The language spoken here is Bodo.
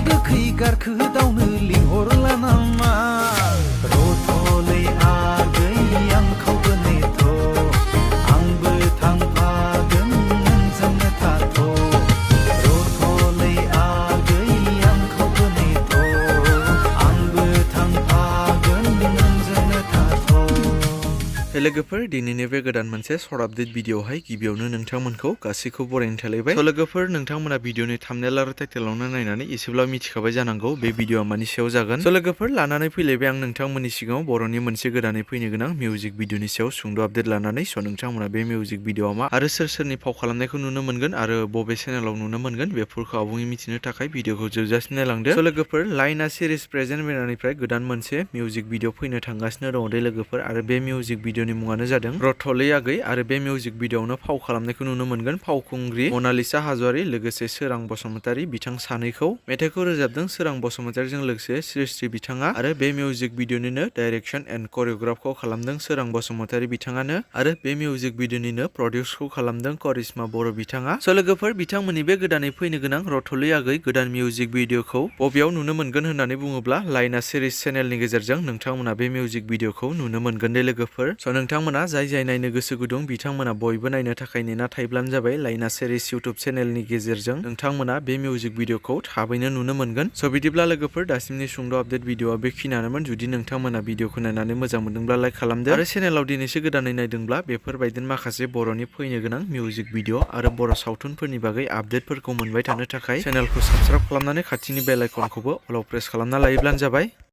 गोखै गारखो दावनो लिंहरला नामा रथ'लै आगै आंखौ नेथ' आंबो थांफागोन नोंजोंनो थाथ' रथ'लै आगै आंखौ नेथ' आंबो थांफागोन नोंजोंनो थाथ' लोगोफोर दिनैनि बे गोदान मोनसे सर्ट आपडेट भिडिअआवहाय गिबियावनो नोंथांमोनखौ गासैखौबो बरायनो थालायबाय। लोगोफोर नोंथांमोना भिडिअनि थाम्बनेल आरो टाइटेलावनो नायनानै एसेब्ला मिथिखाबाय जानांगौ बे भिडिअआ मानि सायाव जागोन। लोगोफोर लानानै फैलायबाय आं नोंथांमोननि सिगाङाव बर'नि मोनसे गोदानै फैनो गोनां मिउजिक भिडिअनि सायाव सुंद' आपडेट लानानै नोंथांमोना बे मिउजिक भिडिअआ मा आरो सोर सोरनि फाव खालामनायखौ नुनो मोनगोन आरो बबे चेनेलाव नुनो मोनगोन बेफोरखौ आबुङै मिथिनो थाखाय भिडिअखौ जोबजासिम नायलांदो। लोगोफोर लाइना सिरिज प्रेजेन्ट बेनारनिफ्राय गोदान मोनसे मिउजिक भिडिअ फैनो थांगासिनो दङ दे लोगोफोर आरो बे मिउजिक भिडिअनि मुङानो जादों रथ'लै आगै आरो बे मिउजिक भिडिअआवनो फाव खालामनायखौ नुनो मोनगोन फावखुंग्रि मनालिसा हाज'वारी लोगोसे सोरां बसुमतारी बिथां सानैखौ। मेथाइखौ रोजाबदों सोरां बसुमतारीजों लोगोसे स्रि बिथाङा आरो बे मिउजिक भिडिअनिनो डाइरेक्सन एन्ड करिय'ग्राफखौ खालामदों सोरां बसुमतारी बिथाङानो आरो बे मिउजिक भिडिअनिनो प्रडिउसखौ खालामदों करिश्मा बर' बिथाङा। लोगोफोर बिथांमोननि बे गोदानै फैनो गोनां रथ'लै आगै गोदान मिउजिक भिडिअखौ बबेयाव नुनो मोनगोन होननानै बुङोब्ला लाइना सिरिज चेनेलनि गेजेरजों नोंथांमोना बे मिउजिक भिडिअखौ नुनो मोनगोन दे लोगोफोर। नोंथांमोना जाय नायनो गोसो गुदुं बिथांमोना बयबो नायनो थाखाय नेना थायोब्लानो जाबाय लाइना सिरिज इउटुब चेनेलनि गेजेरजों नोंथांमोना बे मिउजिक भिडिअखौ थाबैनो नुनो मोनगोन। बिदिब्ला लोगोफोर दासिमनि सुंद' आपडेट भिडिअआ बेखिनियानोमोन। जुदि नोंथांमोना भिडिअखौ नायनानै मोजां मोनदोंब्ला लाइक खालामदो आरो चेनेलाव दिनैसो गोदानै नायदोंब्ला बेफोरबायदिनो माखासे बर'नि फैनो गोनां मिउजिक भिडिअ आरो बर' सावथुनफोरनि बागै आपडेटफोरखौ मोनबाय थानो थाखाय चेनेलखौ साबस्क्राइब खालामनानै खाथिनि बेल आइकनखौबो अलाव प्रेस खालामना लायोब्लानो जाबाय।